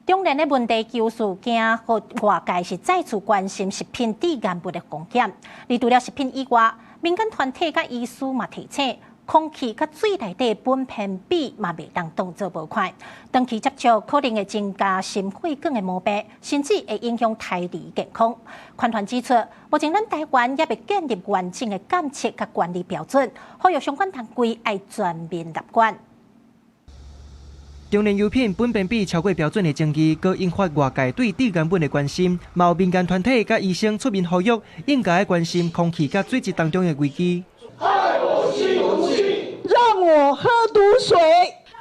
中聯的問題糾事件，予外界是再次關心食品致癌物的風險。而除了食品以外，民間團體佮醫師嘛提醒，空氣佮水內底苯偏比嘛袂當當做無看，長期接觸可能會增加心血管的毛病，甚至會影響胎兒健康。環團指出，目前咱台灣猶未建立完整的監測佮管理標準，呼籲相關單位愛全面立管。中連油品苯偏比超過標準的爭議，閣引發外界對致癌物的關心。嘛有民間團體佮醫生出面呼籲，應該關心空氣佮水質當中的危機。害我吸毒氣，讓我喝毒水。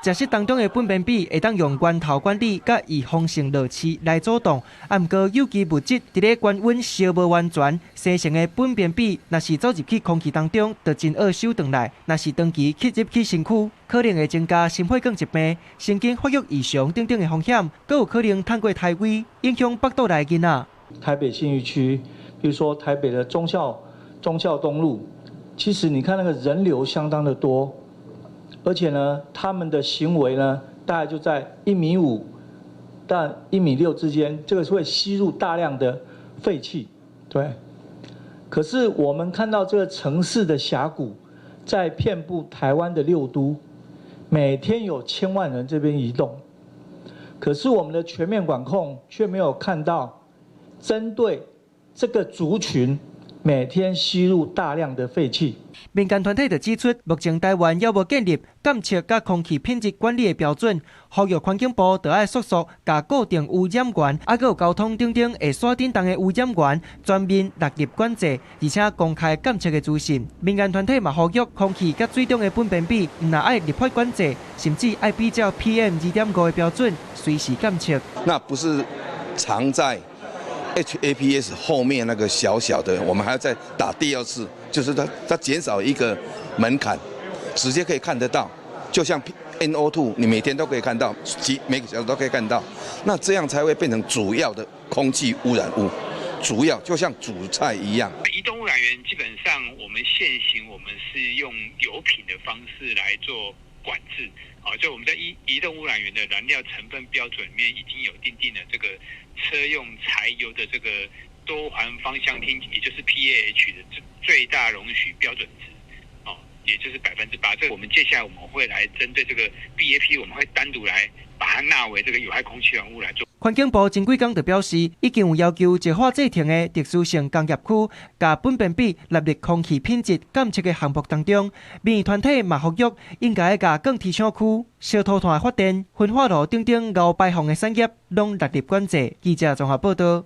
食食當中的苯偏比會當用源頭管理佮預防性落飼來阻擋，啊，毋過有機物質佇咧高溫燒無完全生成的苯偏比，若是走入去空氣當中，就真惡收轉來；若是長期吸入去身軀，可能會增加心血管疾病、神經發育異常等等的風險，閣有可能透過胎位影響腹肚內囡仔。台北信義區，比如說台北的忠孝東路，其實你看那個人流相當的多。而且呢，他們的行為呢，大概就在1.5米到1.6米之間，這個是會吸入大量的廢氣，對。可是我們看到這個城市的峽谷，在遍佈台灣的六都，每天有千萬人這邊移動，可是我們的全面管控卻沒有看到針對這個族群每天吸入大量的廢氣。民間團體就指出，目前台灣猶無建立監測佮空氣品質管理的標準，呼籲環境部著愛速速共固定污染源，猶閣有交通等等會徙振動的污染源全面納入管制，而且公開監測的資訊。民間團體嘛呼籲，空氣佮水中的苯偏比，毋但愛立法管制，甚至愛比照 PM 2.5的標準，隨時監測。那不是藏在 HAPS 後面那個小小的，我們還要再打第二次，就是它減少一個門檻，直接可以看得到，就像 NO2，你每天都可以看到，幾每個小時都可以看到，那這樣才會變成主要的空氣污染物，主要就像主菜一樣。移動污染源基本上我們現行我們是用油品的方式來做管制，好，就我們在移動污染源的燃料成分標準裡面已經有訂定了這個車用柴油的這個多環芳香烴，也就是 PAH 的最大容許標準值，哦，也就是8%。這個我們接下來我們會來針對這個 BAP，我們會單獨來把它納為這個有害空氣污染物來做。環境部前幾工就表示，已經有要求石化製程的特殊性工業區，共苯偏比納入空氣品質監測的項目當中。民意團體嘛呼籲，應該共鋼鐵廠區、燒塗炭發電、焚化爐等等高排放的產業，攏納入管制。記者綜合報道。